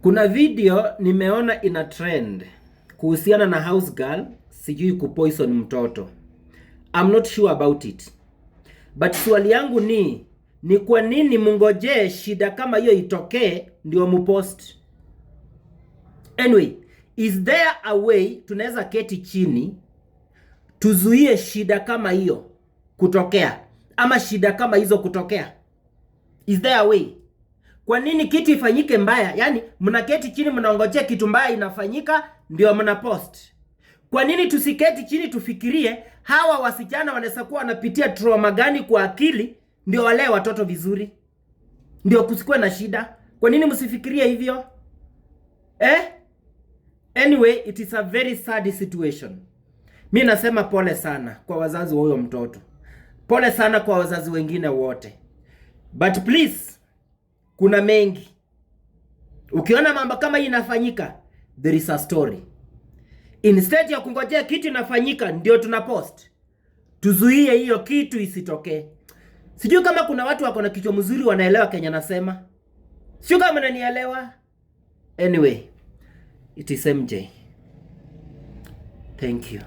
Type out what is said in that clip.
Kuna video nimeona ina trend kuhusiana na house girl sijui kupoison mtoto. I'm not sure about it. But swali yangu ni kwa nini mngojee shida kama hiyo itokee ndio mupost? Anyway, is there a way tunaweza keti chini tuzuie shida kama hiyo kutokea ama shida kama hizo kutokea? Is there a way? Kwa nini kitu ifanyike mbaya? Yaani mnaketi chini mnaongojea kitu mbaya inafanyika ndio mnapost. Kwa nini tusiketi chini tufikirie hawa wasichana wanaweza kuwa wanapitia trauma gani kwa akili ndio walee watoto vizuri, ndio kusikuwe na shida? Kwa nini msifikirie hivyo, eh? Anyway, it is a very sad situation. Mi nasema pole sana kwa wazazi wa huyo mtoto, pole sana kwa wazazi wengine wote, but please, kuna mengi. Ukiona mambo kama hii inafanyika, there is a story. Instead ya kungojea kitu inafanyika ndio tunapost, tuzuie hiyo kitu isitokee. Sijui kama kuna watu wako na kichwa mzuri wanaelewa kenye nasema, sijui kama mnanielewa. Anyway, it is MJ. Thank you.